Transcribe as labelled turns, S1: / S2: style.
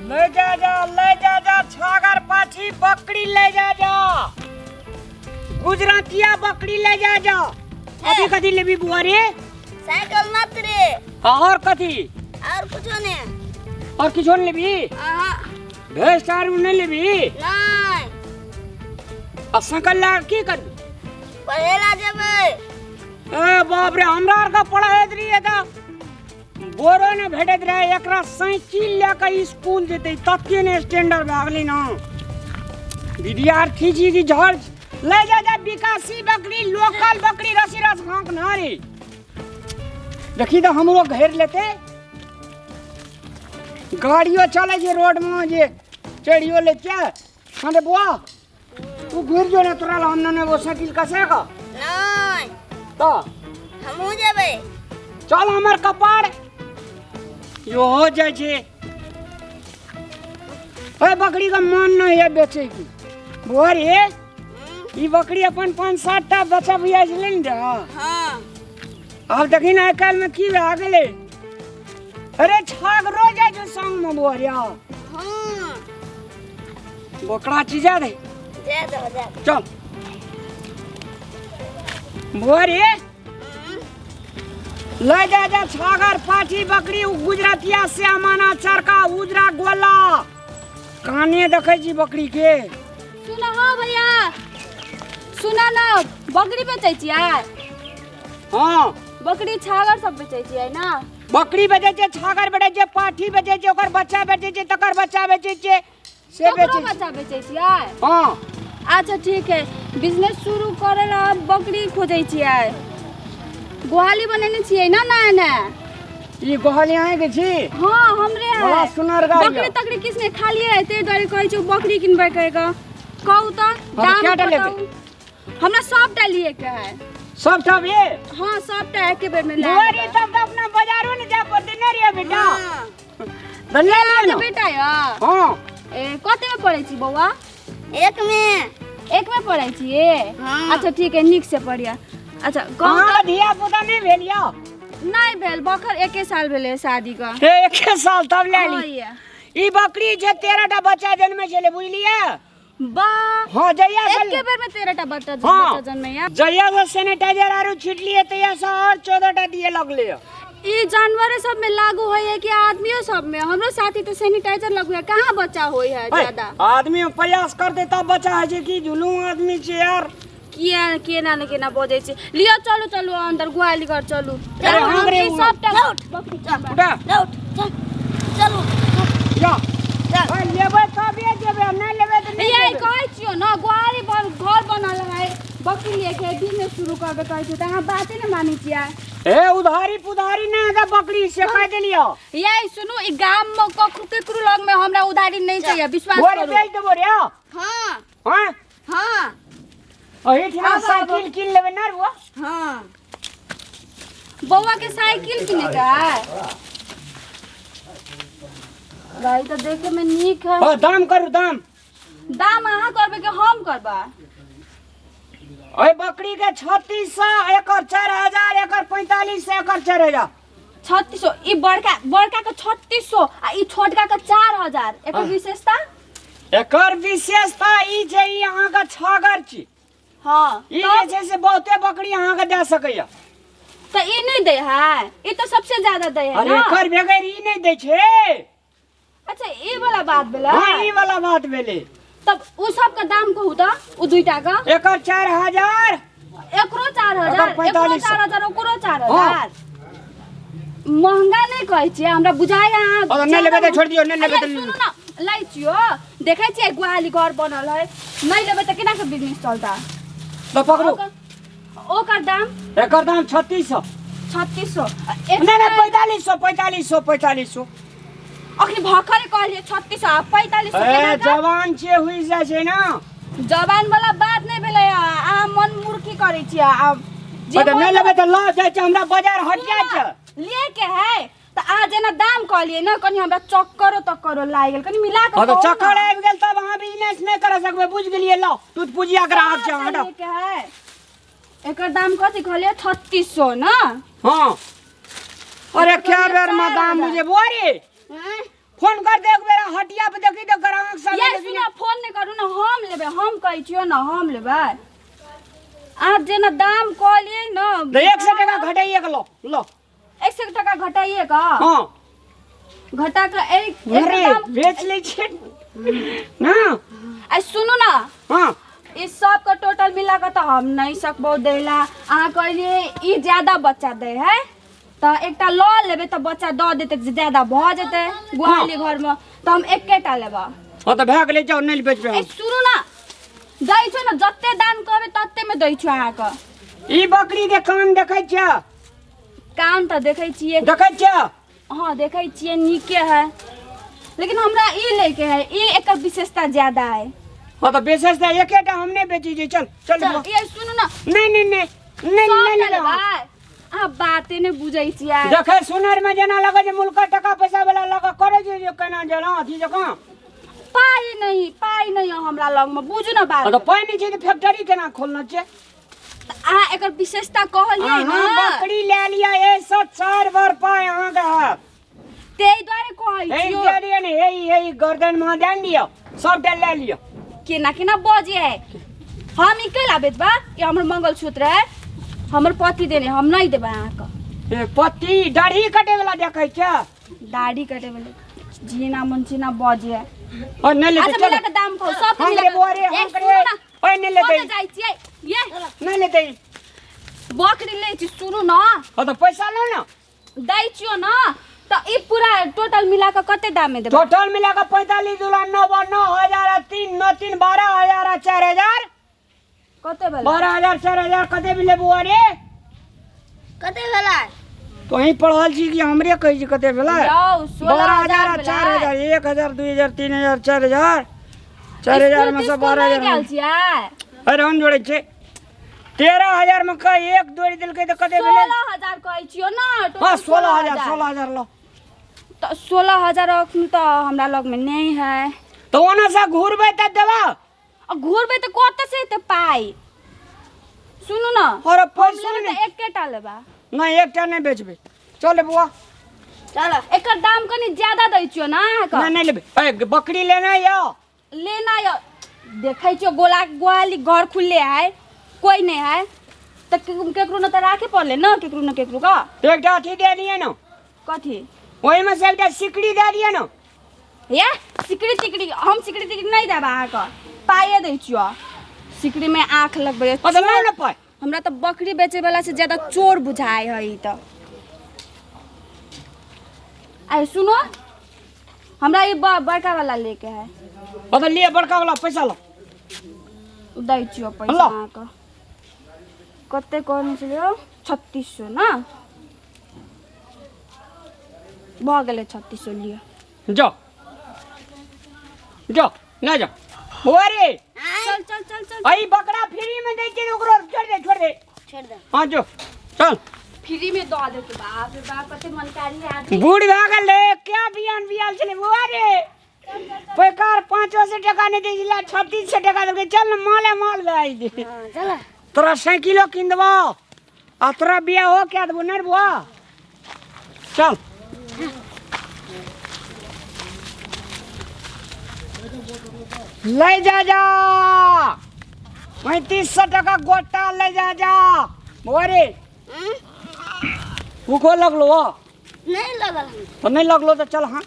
S1: ले जा जा, ले जा जा, छागर पाठी बकरी ले जा जा, गुजरातिया बकरी ले जा जा। कथी कथी लेबी बुआ रे?
S2: साइकिल मात्र रे।
S1: और कथी?
S2: और कुछो ने।
S1: और किछो ने लेबी?
S2: अहाँ।
S1: भेस्ट आर नहीं लेबी?
S2: नहीं।
S1: आ साइकिल ला की करबी?
S2: पढ़े ला जेबै।
S1: ए बाप रे, हमरा आर के पढ़ाइत रहिए तऽ बोरो ने भेटैत रहे, एकरा साइकिल लए कऽ स्कूल जेतै तते ने स्टैंडर्ड भए गेलै ने। विद्यार्थी जी की झड़ ले जा जा विकासी बकरी, लोकल बकरी, रसी रस हाँक ना रे। देखी तऽ हमरो घेर लेते। गाड़ियो चले छै रोड में जे चढ़ियो ले छै। हाँ रे बुआ, तू घुर जो ना, तोरा ला हम ने वो साइकिल कसे का
S2: नहीं
S1: तो
S2: हमहूँ जेबै।
S1: चल हमर कपार यो हो जाइ छै। ए बकरी का मन नहीं है बेचे की बुआ रे। ई बकरी अपन 5-7 टा बच्चा बिया छलै ने।
S2: हाँ।
S1: आब देखी ना आइ काल्हि में की भए गेलै। अरे छाग रो जाइ छौ संग में बुआ रे।
S2: हाँ।
S1: बोकरा चीजा दे।
S2: जा दो, जा।
S1: चल बुआ रे, ले जा जा छागर पाठी बकरी, गुजरातिया श्यामाना चरका उजरा गोला काने देखै छी बकरी के।
S3: सुन हो भैया, सुन न, बकरी बेचै छियै?
S1: हाँ।
S3: बकरी छागर सब बेचै छियै ना?
S1: बकरी बेचै छियै, छागर बेचै छियै, पाठी बेचै छियै, ओकर बच्चा बेचै छियै, तकर बच्चा बेचै छियै, से
S3: तकरो
S1: बेचै छियै।
S3: बच्चा बेचै छियै?
S1: हाँ।
S3: अच्छा ठीक है, बिजनेस शुरू करे ला बकरी खोजै छियै। गोहाली बनेने छियै ना नया नया?
S1: ई गोहाली अहाँ के छी?
S3: हाँ, हमरे है।
S1: बड़ा सुनर गाय
S3: बकरी
S1: यऽ।
S3: तकरी किछ नहीं, खाली है, ताहि दुआरे कहै छियौ बकरी किनबै कहि कऽ। कहू तऽ,
S1: हाँ, तऽ
S3: दाम
S1: कएटा लेबै?
S3: बताउ। हमरा सबटा लिए के है।
S1: सबटा ये?
S3: हाँ, सबटा एके बेर में लए
S1: बुआरी
S3: लेबै।
S1: तब तऽ अपना बाजारो ने जाय पड़तै ने रे बेटा?
S2: हाँ।
S1: तऽ ले लिअ ने।
S3: बेटा यऽ?
S1: हाँ।
S3: ए, कते में पढ़ै छी बौआ?
S2: एक में।
S3: एक में पढ़ै छियै?
S2: हाँ।
S3: अच्छा ठीक है, नीक से पढ़िया। अच्छा कहू
S1: अहाँके
S3: तऽ।
S1: धिया पुता नहि भेल यऽ?
S3: नहि भेल, बखर एके साल भेलै शादी के।
S1: हे, एके साल तब ले
S3: हाँ,
S1: ली।
S3: ये।
S1: ई बकरी जे 13 टा बच्चा जन्मै छलै, बुझलियै?
S3: वाह।
S1: हाँ, जहिया से
S3: एके बेर में 13 टा बच्चा
S1: हाँ।
S3: बच्चा जन्मैया।
S1: जहिया से सैनिटाइजर आरू छिटलियै तहिया से और 14 टा दिए लगलै।
S3: ई जानवर सब में लागू होय है कि आदमियों सब में? हमरो साथी तो सैनिटाइजर लगू है, कहाँ बच्चा होय है ज्यादा?
S1: आदमी प्रयास करते तब बच्चा है छै कि जुलूम आदमी छै यार।
S3: किया केना ने केना बजै छै। लिअ चलू चलू अंदर गुहाली घर चलू।
S1: अरे
S3: हम
S1: हाँ रे,
S3: ई सबटा
S2: लौट।
S3: बकरी चलू।
S1: उठा।
S2: लौट, चल, चलू।
S1: जा।
S2: चल।
S1: ओए, लेबै तबे जेबै, नहि लेबै तऽ नहि
S3: ये
S1: जेबै।
S3: कहै छियौ न, गुहाली घर बनल है, बकरी लेके बिजनेस शुरू करबै कहै छियौ, तऽ अहाँ बाते नहि मानै छियै।
S1: ए उधारी पुधारी नहि हेतै बकरी से कहि देलियौ।
S3: ये सुनू, ई गाम में ककरो केकरो लग में हमरा उधारी नहीं चाहिए, विश्वास
S1: बोरे
S3: करू।
S1: बेच देबो रे।
S2: हाँ।
S1: हाँ?
S2: हाँ।
S1: एहिठिना
S3: आबो, आबो।
S1: साइकिल कीन लेबै ना रुआ?
S2: हाँ।
S3: बौआ के साइकिल किने के है? गाड़ी तो देखे में नीक है।
S1: हाँ, दाम करू दाम।
S3: दाम अहाँ करबै कि हम करबै?
S1: ओए बकरी के 3600, एकर 4000, एकर 4500, एकर 4000।
S3: 3600, ई बड़का बड़का के 3600 आ ई छोटका के 4000। एकर
S1: हाँ।
S3: विशेषता?
S1: एकर विशेषता ई छै, ई अहाँके छागर छी।
S3: हाँ,
S1: ई
S3: तब?
S1: जे छै से बहुते बकरी अहाँके दए सकैया।
S3: तऽ ई नहि दै है, ई तऽ सबसे ज्यादा दै है
S1: अरे
S3: ना?
S1: एकर बगैर ई नहि दै छै।
S3: अच्छा ई वाला बात भेलै।
S1: हाँ, ई वाला बात भेलै।
S3: तब उ सबके दाम कहू तऽ, उ दुईटा के।
S1: एकर 4000।
S3: एकरो 4000,
S1: एकर
S3: एकरो
S1: 4500।
S3: 4000, ओकरो चार
S1: हाँ।
S3: हजार। महंगा नहि कहै छियै, हमरा बुझाइ अहाँ
S1: अरे नहि लेबै तऽ छोड़ि दियौ, नहि लेबै
S3: अरे
S1: तऽ
S3: सुनू न, लै छियौ, देखै छियै गुहाली घर बनल है, नहि लेबै तऽ केना के बिजनेस चलता?
S1: तऽ पकड़ू।
S3: ओकर दाम?
S1: एकर दाम 3600।
S3: 3600।
S1: नहि नहि, 4500, 4500, 4500।
S3: अखनी भखरे कहलियै 3600 आ 4500
S1: ए,
S3: केना के?
S1: जवान छियै, हुइ जाइ छै ना।
S3: जवान वाला बात नहि भेलै, अहाँ मन मूर्खी करै छियै। आ जे
S1: तऽ नहि
S3: मन-
S1: लेबै तऽ लऽ जाइ छै, हमरा बाजार हटिया छै।
S3: लिए के है तऽ अहाँ जेना दाम कहलियै ने, कनि हमरा चक्करो तक्करो लागि गेल, कनि मिला कऽ
S1: हँ तऽ
S3: कहू ने।
S1: चक्कर आबि गेल तब अहाँ बिजनेस नहि करा सकबै, बुझि गेलियै? लऽ टूट पूजिया ग्राहक छै, हटाउ।
S3: लिए के है। एकर दाम कथी कहलियै? 3600 ना?
S1: हाँ। अरे क्या बेर में दाम
S3: 4000।
S1: बुझे बुआरी?
S2: हैं?
S1: फोन कर दे एक बेर हटिया
S3: छियो ने, हम लेबै। अहाँ जेना दाम कहलियै ने।
S1: तऽ 100 टका घटाइए के लो लो।
S3: 100 टका घटाइए कऽ?
S1: हँ।
S3: घटा कऽ एक एकर
S1: अरे
S3: दाम।
S1: बेच लै छियै ना।
S3: आ सुनू ने।
S1: हँ।
S3: ई सबके टोटल मिला कऽ तऽ हम नहि सकबौ दै ला। अहाँ कहलियै ई ज्यादा बच्चा दै है, तऽ एकटा लऽ लेबै तऽ बच्चा दऽ देतै, जे ज्यादा भऽ जेतै गुआली घरमे, तऽ हम एकेटा लेबै।
S1: हँ, तऽ भए गेलै, जाउ, नहि बेचबै
S3: ए
S1: हम।
S3: सुनू ने, दै छौ ने, जते दाम कहबै ततेमे दै छौ अहाँके।
S1: ई बकरी के कान देखै छियै?
S3: कान तऽ देखै छियै।
S1: देखै छियै?
S3: हँ, देखै छियै, नीके है, लेकिन हमरा ई लैके है, ई एकर विशेषता ज्यादा है।
S1: हँ, तऽ विशेषता एकेटा हम नहि बेचै छियै। चल चल।
S3: चल, ये सुनू ने।
S1: नहि नहि नहि नहि।
S3: सब
S1: नहि
S3: लेबै।
S1: लेबै।
S3: अहाँ बाते नहि बुझै छियै।
S1: देखै सुनर में जेना लगै छै मुल्क टका पैसा वाला लग करै छै जे केना जेना अथी जकाँ।
S3: पाइ नहि, पाइ नहि यऽ हमरा लगमे, बुझू ने बात।
S1: हँ, तऽ पाइ नहि छै तऽ फैक्ट्री केना खोलना छै?
S3: तऽ अहाँ एकर विशेषता कहलियै
S1: अहाँ
S3: ने।
S1: बकरी लए लिअ, एहिसँ 4 बार पाइ अहाँके हैत।
S3: ताहि दुआरे कहै
S1: हे
S3: छियौ।
S1: दे दिअ ने, हे हे गर्दन मे दे लिअ, सबटा लए लिअ।
S3: केना केना बजे है? हम ई कैला बेचबा? ई हमर मंगलसूत्र है, हमर पति देने, हम नहि देबै अहाँके।
S1: ए, पति दाढ़ी कटे वाला देखै छै?
S3: दाढ़ी कटे वाले जीना मन चीना बजे है।
S1: ओ नहि लेतै।
S3: अच्छा,
S1: चल।
S3: मिला के दाम कहू सब।
S1: हम रे बुआ रे, हम रे। ओए, नहि लेतै।
S3: जाइ छियै ये।
S1: नहि लेतै।
S3: बकरी लै छी, सुनू न।
S1: हँ, तऽ पैसा लो ने।
S3: दै छियौ न, तऽ ई पूरा टोटल मिला कऽ कते दाम मे देबै?
S1: टोटल मिला कऽ 45 दूला 9, 9000 आ 3 9 3 12,000 आ 4000।
S3: कते भेलै?
S1: 12,000 4000 कते भेलै बौआ रे?
S2: कते भेलै?
S1: तोही पढ़ल छी कि हमरे कहै छी कते भेलै?
S3: यौ, 16,000
S1: 12,000 आ
S3: भेलै।
S1: 4000, 1000, 2000, 3000, 4000, 4000 मे सँ 12,000
S3: गेल छियै।
S1: अरे, हम जोड़ै छियै, 13,000 मे कह एक जोड़ि देलकै तऽ कते भेलै?
S3: 16,000 कहै छियौ न टोटल।
S1: हँ, 16,000, 16,000 लो।
S3: तऽ 16,000 अखन तऽ हमरा लगमे नहि है।
S1: तऽ ओना से घुरबै तऽ देबा।
S3: आ घुरबै तऽ कतऽ से एतै पाइ? सुनू न।
S1: अरे
S3: हम
S1: पैसो
S3: लेबै
S1: नहि।
S3: तऽ एकेटा लेबा।
S1: नहि, एकटा नहि बेचबै। चल बौआ।
S2: चल।
S3: एकर दाम कनि ज्यादा दै छियौ ने अहाँके।
S1: नहि, नहि लेबै। ए, बकरी लेना यऽ?
S3: लेना यऽ। देखै छियौ, गोला गोहाली घर खुलले है, कोइ नहि है, तऽ केकरो ने तऽ राखे पड़लै ने, केकरो ने केकरो का।
S1: तऽ एकटा अथी दे दियै ने।
S3: कथी?
S1: ओहिमे से एकटा सिकड़ी दे दियै ने।
S3: ये सिकड़ी तिकड़ी, हम सिकड़ी तिकड़ी नहि देब अहाँके, पाइए दै छियौ। सिकड़ीमे आँख लगबै?
S1: हँ, तऽ लाउ ने पाइ।
S3: हमरा तऽ बकरी बेचै वाला से ज्यादा चोर बुझाइ है ई तऽ। आइ सुनो, हमरा ई बड़का वाला लेके है।
S1: हँ, तऽ लिअ बड़का वाला, पैसा लो।
S3: दै छियौ पैसा।
S1: लो।
S3: अहाँके कते कहने छलियौ? 3600 ने भऽ गेलै, 3600 लिअ।
S1: जाओ जाओ, ना जाओ बौआ रे।
S3: चल चल चल चल।
S1: अई बकरा फ्री में दै छियै, ओकरो छोड़ दे, छोड़ दे।
S2: छोड़ दे।
S1: हाँ, जो चल।
S3: फ्री में दऽ देतै, बाप रे बाप, कते मनकारी आदमी।
S1: बूढ़ भए गेल रे, क्या बियान बियाल छलै बौआ रे? पैकार 500 टका नहि दै छलै, 3600 टका देलकै। चल ने, माले माल भए जेतै।
S2: हाँ, चल।
S1: तोरा साइकिलो कीन देबौ आ तोरा बियाहो कए देबौ। नहि रे बौआ, चल। ले जा जा, 3500 टका गोटा ले जा जा। बौआ रे, भूखो लगलो हो?
S2: नहीं लगल हम।
S1: तो नहीं लगलो तो चल। हाँ।